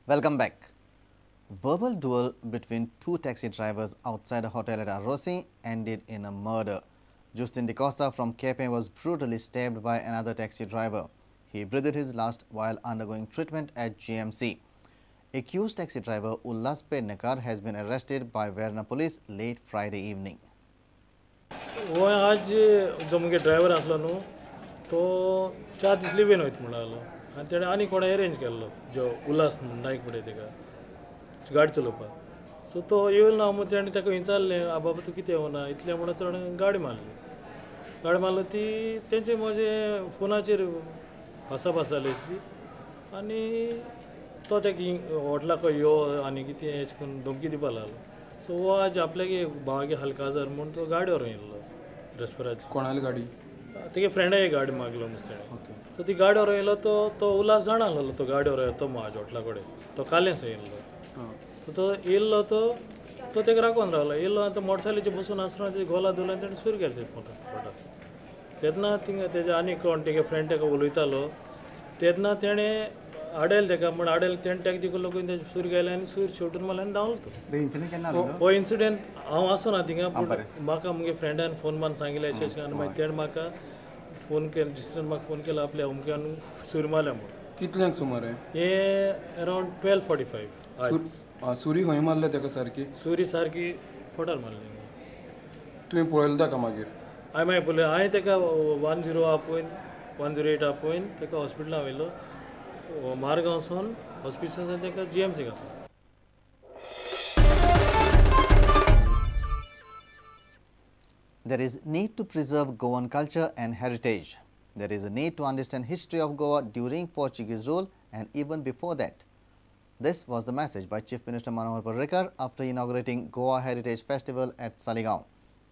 Welcome back. Verbal duel between two taxi drivers outside a hotel at Arossi ended in a murder. Justin DeCosta from Quepem was brutally stabbed by another taxi driver. He breathed his last while undergoing treatment at GMC. Accused taxi driver Ullas Pednekar has been arrested by Verna police late Friday evening. हो आज जो मुगे driver आसलो न्हू तो 4 दीस live in वयता म्हणलो आनी तेणें आनी कोणा एरेंज केल्लो जो उल्हास नायक म्हणटा तेका गाडी चलोवपाक. सो तो येयलो ना म्हूण तेणें ताका विचारलें, आ बाबा तूं कितें येवना इतलें म्हणून तेणें गाडी मारली. गाडी मारली ती तेंचे म्हजे फोनाचेर भासाभास जाली अशी आनी तो ताका हॉटलाक यो आनी कितें अशें करून धमकी दिवपाक लागलो. सो हो आज आपल्यागे भावागे हलकाजार म्हूण तो गाडी व्हरून येयल्लो रेस्पेराची. कोणाली गाडी? तेगे फ्रेंडा एक गाडी मागलो मस्त तेणें. सो ती गाडी व्हरून येयलो तो तो उल्हास जाणा आसलो तो गाडी व्हरून येतो म्हज्या हॉटला कडेन तो कालेंस येयल्लो. सो तो येयल्लो तो तो तेका राखून रावलो. येयलो आनी तो मोटरसायकलीचेर बसून आसतना तेजे गोला धरलो आनी तेणें सूर केलें तेजे पोटाक. तेन्ना थिंगा तेजे आनी कोण तेगे फ्रेंड तेका उलयतालो तेन्ना तेणें आडयल तेका म्हण आडयल तेणें तेका दिकून लोक तेजे सूर गेले आनी सूर शेवटून मारले आनी धांवलो तो. हो इन्सिडेंट हांव आसना थिंगा पूण म्हाका मुगे फ्रेंडान फोन मारून सांगिल्लें अशें अशें आनी मागीर तेणें म्हाका फोन केलो दुसऱ्यान म्हाका फोन केलो आपल्या अमक्यान सूर मारल्या म्हूण. कितल्यांक सुमार हे? अरावंड 12:45. सुरी खंय मारले तेका सारकी? सुरी सारकी फोटार मारली. तुवें पळयलें ताका मागीर? हांवें मागीर पळयलें. हांवें ताका 10 आपोवन 108 आपोवन ताका हॉस्पिटलान व्हेलो. मारगांवसून हॉस्पिटलान ताका GMC घातलो. There is need to preserve Goan culture and heritage. There is a need to understand history of Goa during Portuguese rule and even before that. This was the message by Chief Minister Manohar Parrikar after inaugurating Goa Heritage Festival at Saligao.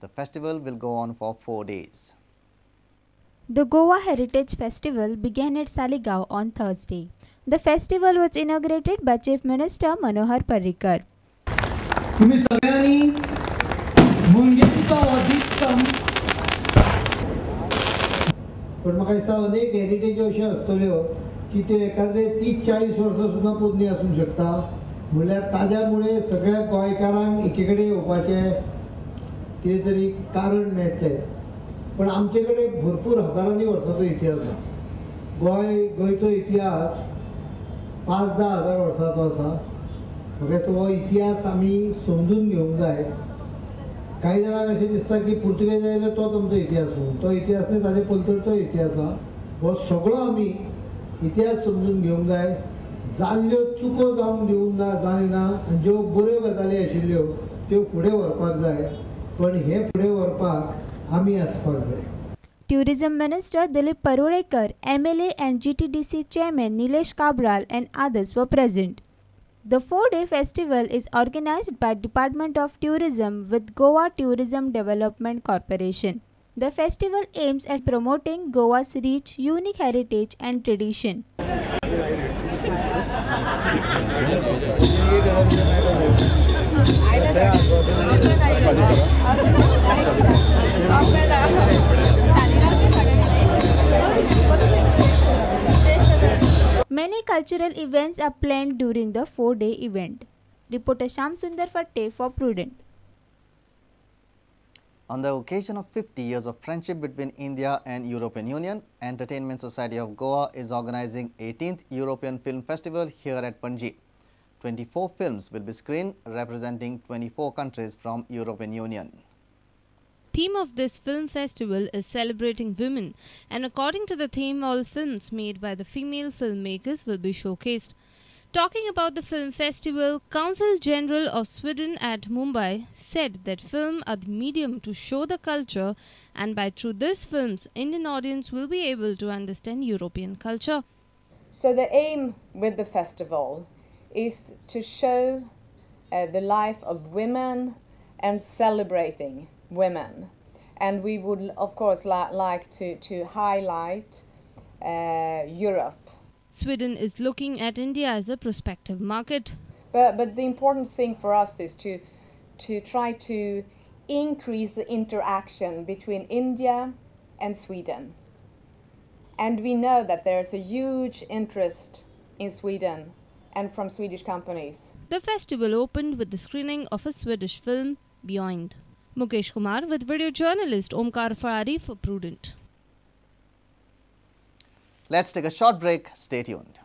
The festival will go on for 4 days. The Goa Heritage Festival began at Saligao on Thursday. The festival was inaugurated by Chief Minister Manohar Parrikar. तुम्ही सगळ्यांनी मुंगेंचो दीपस्तंभ पण म्हाका दिसता अनेक हेरिटेज्यो अश्यो आसतल्यो की त्यो एकाद्रे 30-40 वर्सां सुद्दां पोरणी आसूंक शकता. म्हणल्यार ताज्या मुळे सगळ्या गोंयकारांक एके कडेन येवपाचें कितें तरी कारण मेळटलें. पण आमचे कडेन भरपूर हजारांनी वर्सांचो इतिहास आसा. गोंयचो इतिहास 5-10 हजार वर्सांचो आसा. म्हाका दिसता हो इतिहास आमी समजून घेवंक जाय. कांय जाणांक अशें दिसता की पुर्तुगेज आयले तोच आमचो इतिहास म्हणून. तो इतिहास न्हय, ताजे पलतडचो इतिहास आसा. हो सगळो आमी इतिहास समजून घेवंक जाय. जाल्ल्यो चुको जावंक दिवंक ना जायना आनी ज्यो बऱ्यो गजाली आशिल्ल्यो त्यो फुडें व्हरपाक जाय. पण हे फुडें व्हरपाक आमी आसपाक जाय. Tourism Minister Dilip Parulekar, MLA and GTDC Chairman Nilesh Cabral and others were present. The 4-day festival is organized by Department of Tourism with Goa Tourism Development Corporation. The festival aims at promoting Goa's rich, unique heritage and tradition. Many cultural events are planned during the 4-day event. Reporter Sham Sundar Fatte for Prudent. On the occasion of 50 years of friendship between India and European Union, Entertainment Society of Goa is organizing 18th European Film Festival here at Panjim. 24 films will be screened representing 24 countries from European Union. Theme of this film festival is celebrating women, and according to the theme, all films made by the female filmmakers will be showcased. Talking about the film festival, Consul General of Sweden at Mumbai said that film are the medium to show the culture, and by through these films, Indian audience will be able to understand European culture. So the aim with the festival is to show the life of women and celebrating women, and we would of course like to highlight Europe. Sweden is looking at India as a prospective market. But the important thing for us is to try to increase the interaction between India and Sweden. And we know that there's a huge interest in Sweden and from Swedish companies. The festival opened with the screening of a Swedish film, Beyond. Mukesh Kumar with video journalist Omkar Farari for Prudent. Let's take a short break. Stay tuned.